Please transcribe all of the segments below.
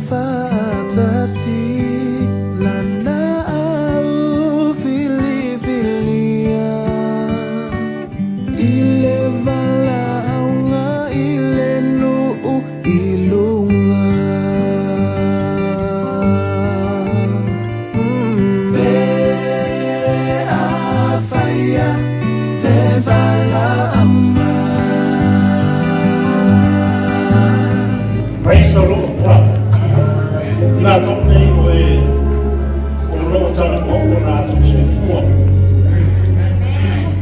Faatasi lana au filifilia i le valaauga i le nuu i luga. Pe afaia le valaauga. Praise the Lord. I latou nei o e o lo o talavou o latou soifua.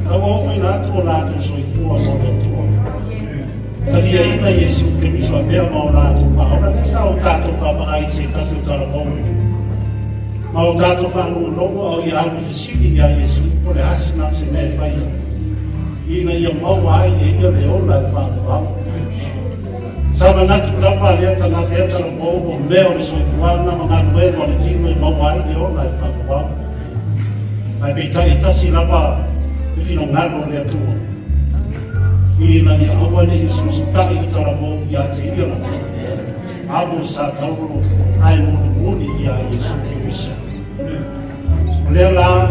Na ua ofoina atu o latou soifua mo le Atua. Taliaina Iesu Keriso avea ma o latou faaola lea sa o tatou vaavaai i se tasi o talavou. Ma o tatou faalogologo a o ia alu fesili ia Iesu po o le a sina se mea e faia ina ia maua ai e ia le ola e faavavau. Sa manatu lava lea tagata lea talavou o mea o le soifuaga ma galuega o le tino e maua ai le ola e faavavau. Ae peitai e tasi lava le finagalo o le Atua ina ia aua ne i usiusitai le talavou ia te ia lava. Amo sa taulo ae mulimuli ia Iesu Keriso. O lea la,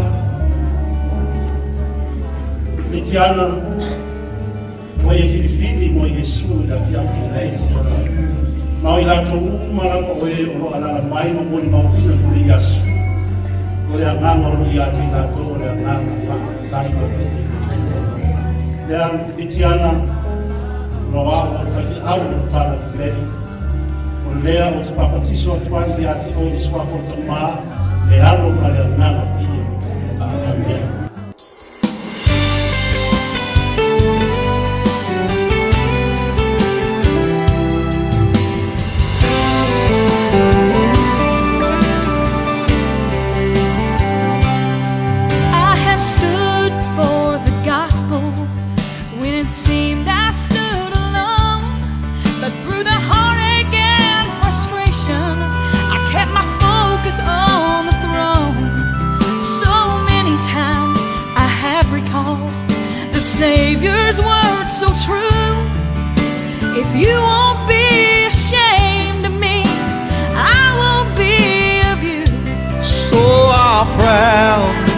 Letiana, ua e filifili mo Iesu i le afiafi nei. Ma o i latou uma lava o e o lo o alaala mai ma molimauina lenei aso. O le agaga o lo o ia te i latou o le agaga faafetai ma vili. Lea Letiana, o au o le faifeau o le tala lelei. O lea ou te papatiso atu ai ia te oe i le suafa o le Tamā, le Alo ma le Agaga Paia. Amene. I have stood for the gospel when it seemed I stood alone. But through the heartache and frustration, I kept my focus on the throne. So many times I have recalled the Savior's words so true. If you won't be ashamed of me, I won't be of you. So I'll proudly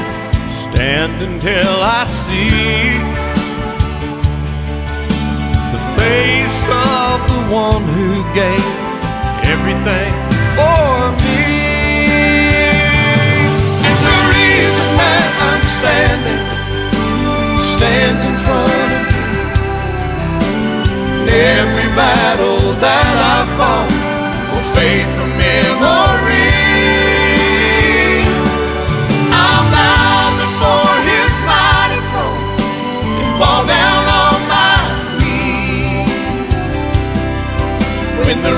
stand until I see the face of the one who gave everything for me. And the reason that I'm standing stands in front of me. Every battle that I've fought will fade from memory. I'll bow before his mighty throne and fall down on my knees when the